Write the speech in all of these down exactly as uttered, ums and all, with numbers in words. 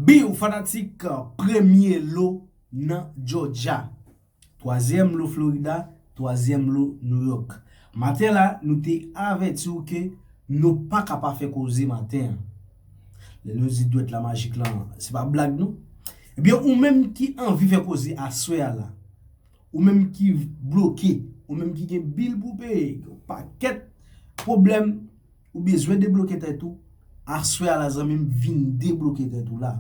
Biw fanatik, premye lo nan Georgia, twazyèm lo Florida, twazyèm lo New York. Maten la, nou te avèti w ke nou pa ka pa fè koze maten an. Lè nou di dwèt la majik lan, se pa blag non. Ebyen, ou menm ki anvi fè koze aswè a la, ou menm ki bloke, ou menm ki gen bil pou peye, yon pakèt pwoblèm, ou bezwen debloke tèt ou, aswè a la zanmi m, vin debloke tèt ou la.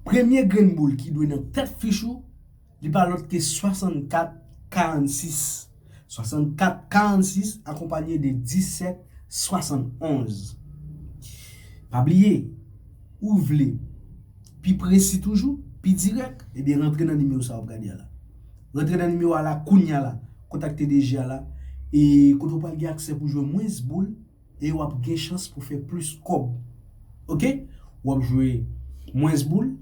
Premye grenn boul ki dwe nan tèt fich ou, li pa lòt ke swasannkat karannsis. Swasannkat karannsis akonpanye de disèt swasannonz. Pa bliye, ou vle pi presi toujou, pi dirèk, ebyen rantre nan nimewo sa w ap gade a la. Rantre nan nimewo a la kounya la, kontakte D J a la, e kote w pral gen aksè pou jwe mwens boul, e w ap gen chans pou fè plis kòb. Oke? W ap jwe mwens boul,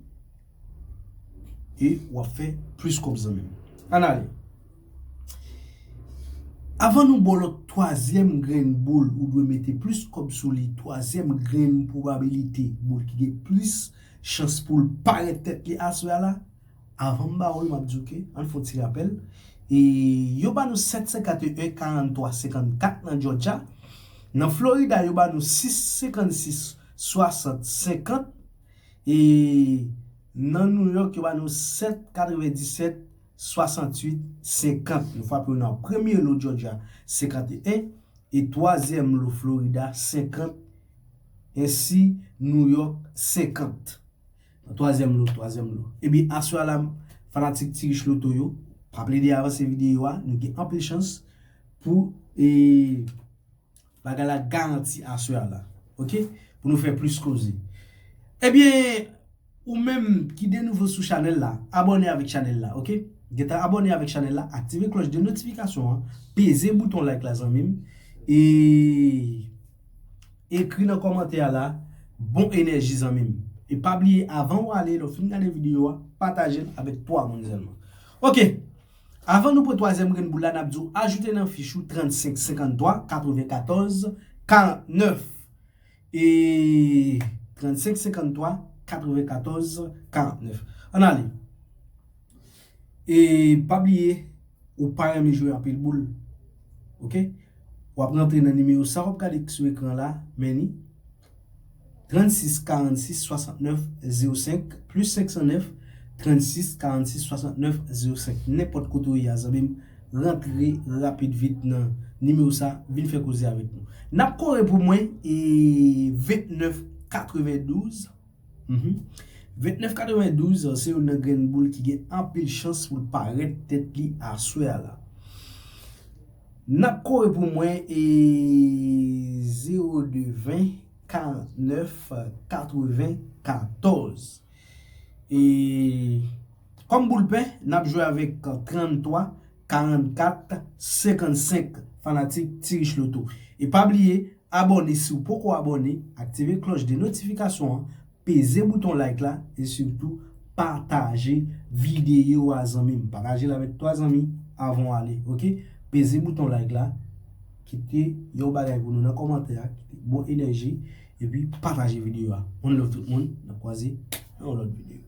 e w ap fè plis kòb zanmi m. Ann ale. Avan nou ba w lòt twazyèm grenn boul, ou dwe mete plis kòb sou li, twazyèm grenn pwobabilite boul ki gen plis chans pou l parèt tèt li aswè a la, avan m ba w l, m ap di w ke, ann fè yon ti rapèl. E yo ba nou sèt senkanteyen karanntwa senkannkat nan Georgia. Nan Florida, yo ba nou sis senkannsis swasant senkant. E nan New York, yo ba nou sèt katrevendisèt swasanntuit senkant. Nou frape yo nan premye lo Georgia, senkanteyen, e twazyèm lo Florida, senkant, ensi New York, senkant. Nan twazyèm lo, twazyèm lo. Ebyen, aswè a la, fanatik Ti Rich Loto yo, pa plede avanse videyo a, nou gen anpil chans pou, e, bagay la garanti aswè a la. Oke? Pou nou fè plis koze. Ebyen, ou menm ki de nouvo sou chanèl la, abòne avèk chanèl la, oke? Gentan abòne avèk chanèl la, aktive klòch de notifikasyon an, peze bouton like la zanmi m, e ekri nan kòmantè a la, bon enèji zanmi m. E pa bliye, avan w ale, lè w fin gade videyo a, pataje l avèk twa moun sèlman. Oke, avan nou pran twazyèm grenn boul la, n ap di w ajoute nan fich ou trannsenk senkanntwa katrevenkatòz karannèf. E trannsenk senkanntwa katrevenkatòz karannèf. Ann ale. E pa bliye, ou pa renmen jwe anpil boul. Oke? W ap rantre nan nimewo sa w ap gade sou ekran la, men ni trannsis karannsis swasantnèf zewo senk plis senk san nèf, trannsis karannsis swasantnèf zewo senk. Nenpòt kote w ye a, zanmi m, rantre rapid vit nan nimewo sa, vin fè koze avèk nou. N ap kore pou mwen, e ventnèf katrevendouz. Mhm. Ventnèf katrevendouz se youn nan grenn boul ki gen anpil chans pou l parèt tèt li aswè a la. N ap kore pou mwen, e zewo de ven karannèf katrevenkatòz. E kòm boul pè, n ap jwe avèk tranntwa karannkat senkannsenk, fanatik Ti Rich Loto. E pa bliye, abòne si w poko abòne, aktive klòch de notifikasyon an, peze bouton like la, e sitou pataje videyo a zanmi m. Pataje l avèk twa zanmi avan w ale, oke? Peze bouton like la, kite yon bagay pou nou nan kòmantè a, kite bon enèji, epi pataje videyo a. One love tout moun, n ap kwaze nan yon lòt videyo.